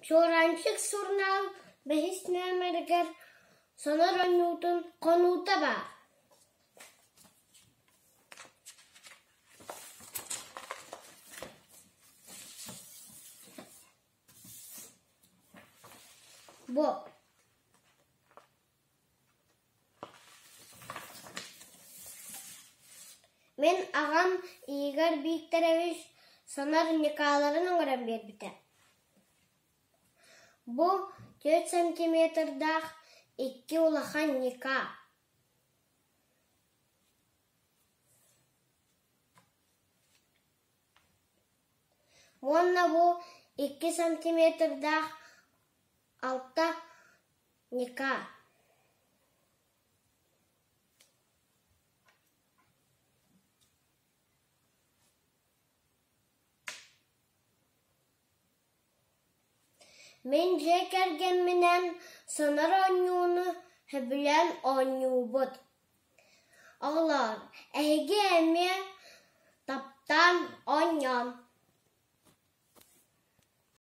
Чуораанчык сурунаал бэһис нүөмэригэр Сонор оонньуутун хонуута баар. Бу Мин аҕам Игорь Викторович Сонор ньыкааларын оҥорон биэрбитэ. Бу 4 сантиметрдаах икки улахан ньыкаа. Уонна бу 2 сантиметрдаах алта ньыкаа. Мин дьиэ кэргэмминэн Сонор оонньууну сөбүлээн оонньуубут. Оҕолоор, эһиги эмиэ